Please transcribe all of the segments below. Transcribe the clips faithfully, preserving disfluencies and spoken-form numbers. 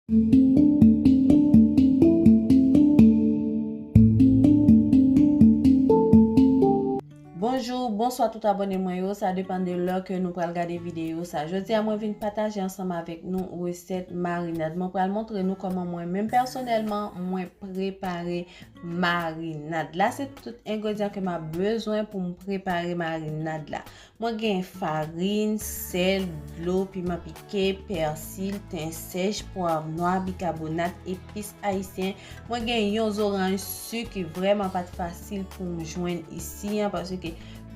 Bonjou, bonswa tout abòne mwen yo, sa depann de lè ke nou pral gade videyo sa. Jodi a mwen vin pataje ansanm avèk nou resèt marinad. Mwen pral montre nou kòman mwen menm pèsonèlman mwen prepare marinad. La se tout engredyan ke m ap bezwen pou m prepare marinad la. Mwen gen farin, sèl, dlo, piman pike, pèsi, ten sèch, pwav nwa, bikabonat, epis ayisyen. Mwen gen yon zoranj si ki vrèman pa t fasil pou m jwenn isi an, paske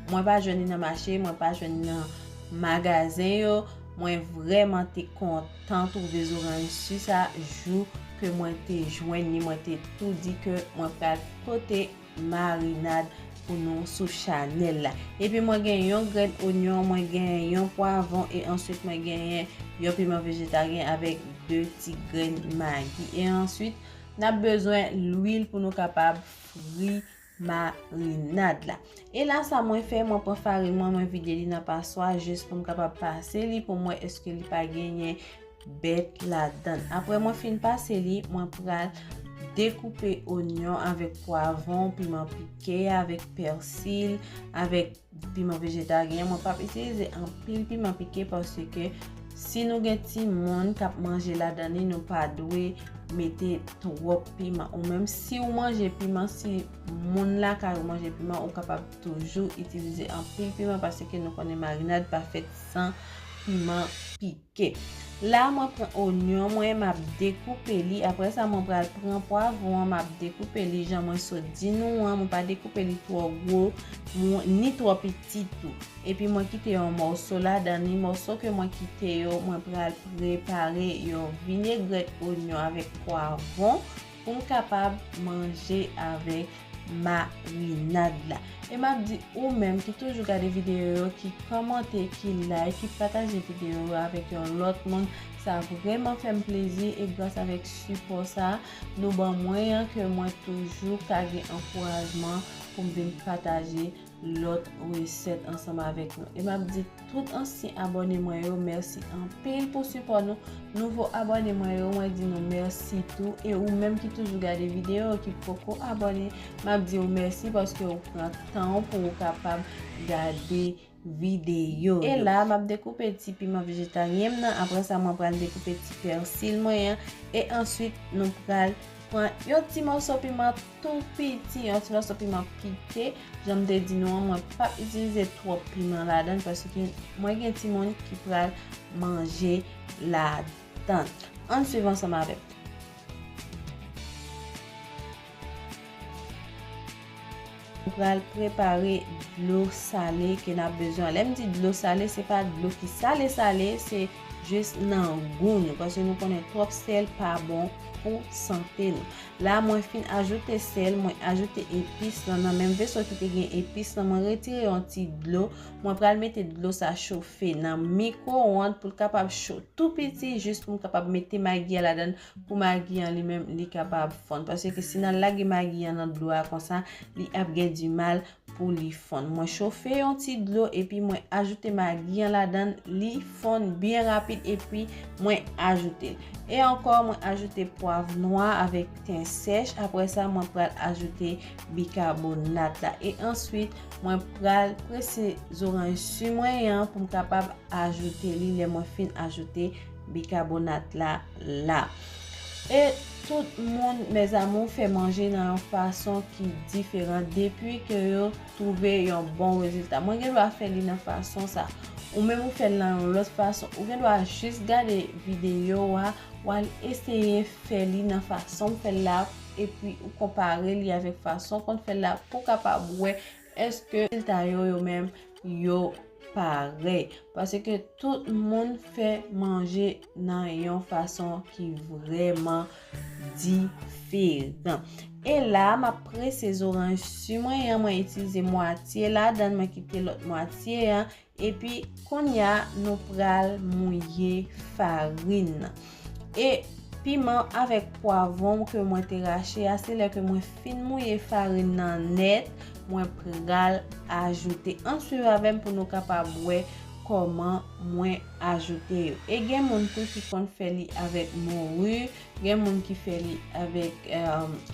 mwen pa jwenn li nan mache, mwen pa jwenn li nan magazen yo. Mwen vrèman te kontan twouve zoranj si sa jou ke mwen te jwenn li, mwen te tou di ke mwen pral pote marinad pou nou sou chanèl la. Epi mwen gen yon grenn onyon, mwen gen yon pwavwon e answit mwen genyen yon piman vejetaryen avèk de ti grenn magi. E answit, n ap bezwen lwil pou nou kapab fri marinad la. E la sa mwen fè, mwen pran farin mwen, mwen vide li nan paswa jis pou m kapab pase li pou m wè èske li pa genyen bèt ladan. Apre mwen fin pase li, mwen pral dekoupe onyon avèk pwavwon, piman pike, avèk pèsi, avèk piman vejetaryen. Mwen p ap itilize anpil piman pike paske si nou gen timoun k ap manje ladan li, nou pa dwe mete twòp piman. Ou menm si w manje piman, si moun lakay ou manje piman, ou kapab toujou itilize anpil piman paske nou konnen marinad pa fèt san piman pike. La, mwen pran onyon mwen, m ap dekoupe li. Apre sa, mwen pral pran pwavwon an, m ap dekoupe li jan mwen sot di nou an. Mwen pa dekoupe li twò gwo, mwen, ni twò piti tou. Epi mwen kite yon mòso ladan li. Mòso ke mwen kite yo, mwen pral prepare yon vinegrèt onyon avèk pwavwon pou m kapab manje avèk marinad la. E m ap di ou menm ki toujou gade videyo yo, ki kòmante, ki like, ki pataje videyo yo avèk yon lòt moun, sa vrèman fè m plezi e gras avèk sipò sa nou ban mwen an ke mwen toujou ka gen ankourajman pou m vin pataje lòt resèt ansanm avèk nou. E m ap di tout ansyen abòne mwen yo, mèsi anpil pou sipò nou. Nouvo abòne mwen yo, mwen di nou mèsi tou. E ou menm ki toujou gade videyo, ki poko abòne, m ap di w mèsi paske ou pran tan w pou ou kapab gade videyo. E la, m ap dekoupe ti piman vejetaryen m nan. Apre sa, mwen pral dekoupe ti pèsi mwen an. E answit, nou pral pran yon ti mòso piman tou piti, yon ti mòso piman pike. Jan m te di nou an, mwen p ap itilize twòp piman ladan l paske mwen gen timoun ki pral manje ladan l. Ann swiv ansanm avè m. Nou pral prepare dlo sale ke n ap bezwen. Lè m di dlo sale, se pa dlo ki sale sale, se jis nan gou nou, paske nou konnen twòp sèl pa bon pou sante nou. La, mwen fin ajoute sèl, mwen ajoute epis lan nan menm veso ki te gen epis lan, mwen retire yon ti dlo, mwen pral mete dlo sa chofe nan mikwowonn pou l kapab cho tou piti, jis pou m kapab mete magi a ladan l, pou magi an li menm, li kapab fonn. Paske si n al lage magi an nan dlo a konsa, li ap gen dimal pou li fonn. Mwen chofe yon ti dlo epi mwen ajoute magi an ladan l, li fonn byen rapid epi mwen ajoute l. E ankò, mwen ajoute pwav nwa avèk ten sèch. Apre sa, mwen pral ajoute bikabonat la. E answit, mwen pral prese zoranj si mwen an pou m kapab ajoute li lè mwen fin ajoute bikabonat la la. E tout moun, mes amours, fè manje nan yon fason ki diferan depi ke yo twouve yon bon rezilta. Mwen gen dwa fè li nan fason sa. Ou menm ou fè l nan yon lòt fason. Ou gen dwa jis gade videyo a, w al eseye fè li nan fason m fè l la, epi ou konpare li avèk fason w konn fè l la pou w kapab wè èske rezilta yo, yo menm, yo parèy. Paske tout moun fè manje nan yon fason ki vrèman diferan. E la, m ap prese zoranj si mwen an, mwen itilize mwatye ladan l, mwen kite lòt mwatye an. Epi, kounye a, nou pral mouye farin nan. E piman avèk pwavwon ke mwen te rache a, se lè ke mwen fin mouye farin nan nèt, mwen pral ajoute. Ann swiv avè m pou nou kapab wè kòman mwen ajoute yo. E gen moun tou ki konn fè li avèk mori, gen moun ki fè li avèk, eh,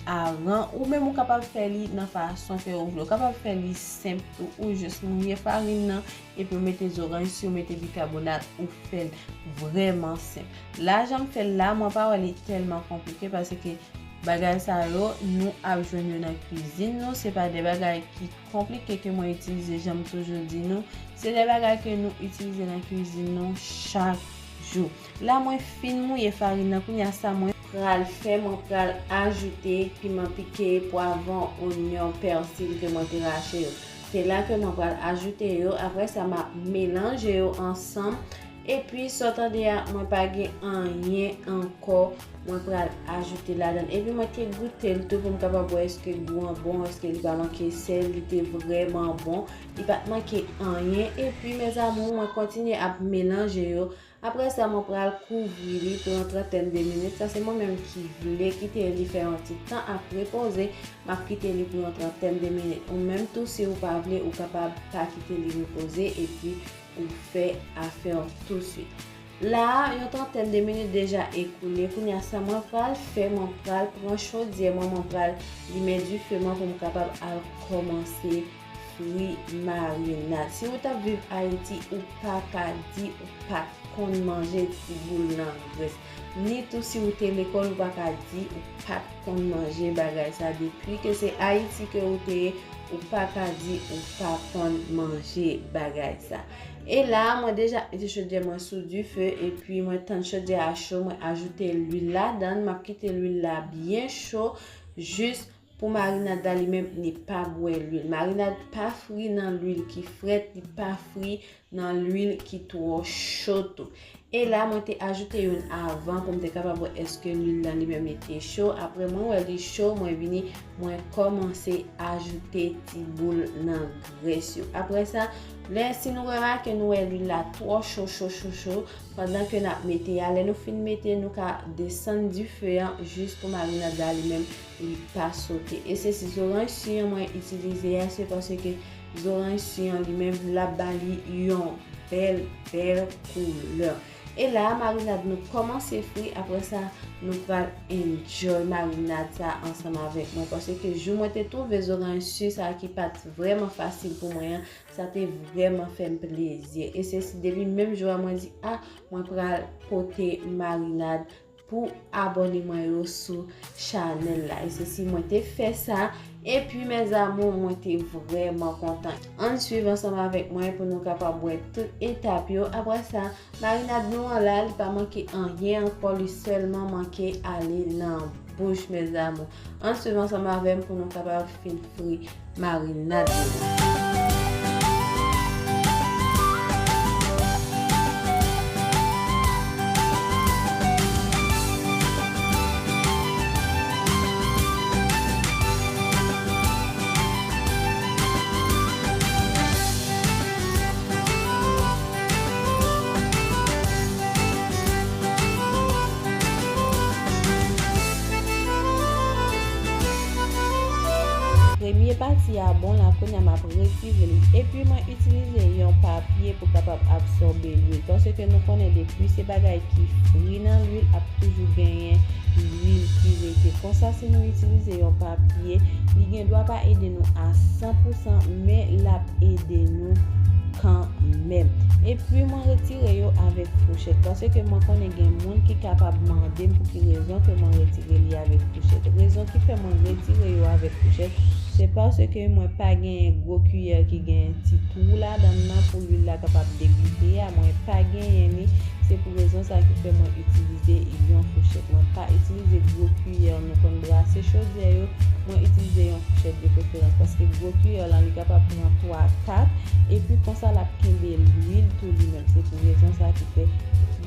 aran, ou menm ou kapab fè li nan fason ke ou vle. Ou kapab fè li senp tou, ou jis mouye farin nan, epi ou mete zoranj si, ou mete bikabonat, ou fè l vrèman senp. La, jan m fè l la, mwen pa wè li tèlman konplike, paske bagay sa yo, nou ap jwenn yo nan kwizin nou. Se pa de bagay ki konplike ke mwen itilize, jan m toujou di nou. Se de bagay ke nou itilize nan kwizin nou chak jou. La, mwen fin mouye farin nan. Kounye a sa, mwen pral fè, mwen pral ajoute piman pike, pwavan, onyon, pèsi ke mwen te rache yo. Se la ke mwen pral ajoute yo. Apre sa, m ap melanje yo ansanm. Epi, sa w tande a, mwen pa gen anyen ankò mwen pral ajoute ladan l. Epi, mwen te goute l tou pou m kapab wè èske gou an bon, èske li pa manke sèl, li te vrèman bon. Li pa t manke anyen. Epi, mes amours, mwen kontinye ap melanje yo. Apre sa, mwen pral kouvri li pou yon trantèn de minit. Sa se mwen menm ki vle kite li fè yon ti tan ap repoze. M ap kite li pou yon trantèn de minit. Ou menm tou, si ou pa vle, ou kapab pa kite li repoze epi ou fè afè w touswit. La, yon trantèn de minit deja ekoule. Kounye a sa mwen pral fè, mwen pral pran chodyè mwen, mwen pral limen dife mwen pou m kapab al kòmanse fri marinad. Si ou t ap viv Ayiti, ou pa ka di ou pa t konn manje ti boul nan grès. Ni tou si ou te lekòl, ou pa ka di ou pa t konn manje bagay sa. Depi ke se Ayiti ke ou te ye, ou pa ka di ou pa konn manje bagay sa. E la, mwen deja mete chodyè mwen sou dife, epi mwen tann chodyè a cho, mwen ajoute lwil ladan l, m ap kite lwil la byen cho, jis pou marinad la li menm, li pa bwè lwil. Marinad pa fri nan lwil ki frèt, li pa fri nan lwil ki twò cho tou. E la, mwen te ajoute youn avan pou m te kapab wè èske lwil lan li menm li te cho. Apre mwen wè li cho, mwen vini, mwen kòmanse ajoute ti boul nan grès yo. Apre sa, lè si nou remake nou wè lwil la twò cho, cho, cho, cho, pandan ke n ap mete a, lè nou fin mete, nou ka desann dife an jis pou marinad la li menm li pa sote. E se si zoranj si an mwen itilize a, se paske zoranj si an li menm l ap ba li yon bèl, bèl koulè. E la, marinad nou kòmanse fri, apre sa, nou pral enjoy marinad sa ansanm avèk mwen, paske jou mwen te twouve zoranj si sa ki pa t vrèman fasil pou mwen an, sa te vrèman fè m plezi. E se si depi menm jou a mwen di, a, mwen pral pote marinad pou abòne mwen yo sou chanèl la. E se si mwen te fè sa. Epi, mes amours, mwen te vrèman kontan. Ann swiv ansanm avèk mwen pou nou kapab wè tout etap yo. Apre sa, marinad nou an la, li pa manke anyen ankò, li sèlman manke ale nan bouch, mes amours. Ann swiv ansanm avè m pou nou kapab fin fri marinad nou. Premye pati a bon la, kounye a m ap retire li. Epi mwen itilize yon papye pou kapab absòbe lwil. Paske nou konnen depi se bagay ki fri nan lwil, ap toujou genyen lwil ki rete. Konsa, si nou itilize yon papye, li gen dwa pa ede nou a san pou san, men l ap ede nou kanmenm. Epi mwen retire yo avèk fouchèt, paske mwen konnen gen moun ki kapab mande m pou ki rezon ke mwen retire li avèk fouchèt. Rezon ki fè mwen retire yo avèk fouchèt, se paske mwen pa genyen gwo kiyè ki gen ti twou ladan l nan pou lwil la kapab degoute a. Mwen pa genyen li. Se pou rezon sa ki fè mwen itilize yon fouchèt. Mwen pa itilize gwo kiyè nou konn brase chodyè yo. Mwen itilize yon fouchèt de preferans, paske gwo kiyè lan li kapab pran twa, kat, epi konsa l ap kenbe lwil tou li menm. Se pou rezon sa ki fè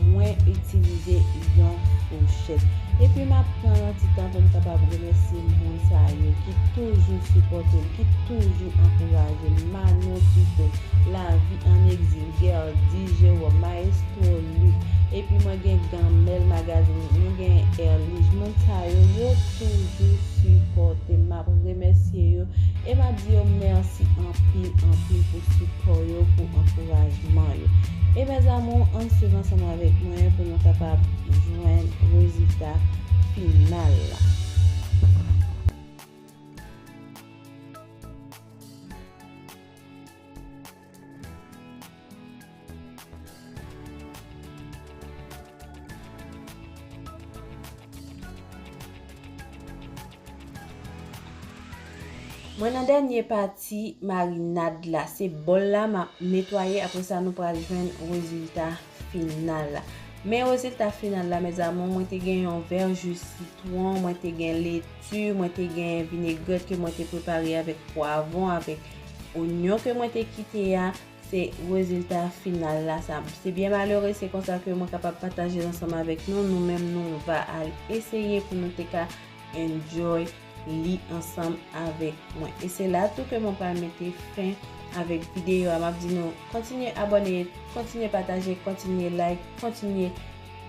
mwen itilize yon fouchèt. Epi m ap pran yon ti tan pou m kapab remèsye moun sa yo ki toujou sipòte m, ki toujou ankouraje m. Manon Tito, Lavi an Egzil, Gerdy Jerome, Maestro Luc. Epi mwen gen Ganmèl Magazine, mwen gen Erlich. Moun sa yo, yo toujou sipòte m. M ap remèsye yo e m ap di yo mèsi anpil, anpil pou sipò yo, pou ankourajman yo. Swiv ansanm avèk mwen pou nou kapab jwenn rezilta final la. Mwen nan dènye pati marinad la, se bòl la m ap netwaye, apre sa nou pral jwenn rezilta final la. Men rezilta final la, mes amours, mwen te gen yon vè ji sitwon, mwen te gen leti, mwen te gen vinegrèt ke mwen te prepare avèk pwavwon, avèk onyon ke mwen te kite a. Se rezilta final la sa. Se byen malere, se konsa ke mwen kapab pataje l ansanm avèk nou. Nou menm nou va al eseye pou nou te ka enjoy li ansanm avèk mwen. E se la tou ke mwen pral mete fen avèk videyo a. M ap di nou kontinye abòne, kontinye pataje, kontinye like, kontinye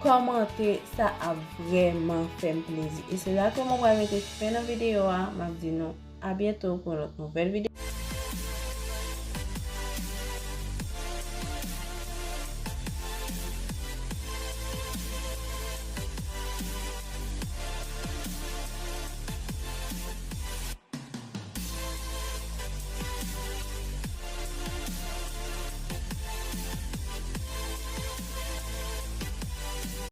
kòmante. Sa ap vrèman fè m plezi. E se la ke mwen pral mete fen nan videyo a. M ap di nou a byento pou yon lòt nouvèl videyo.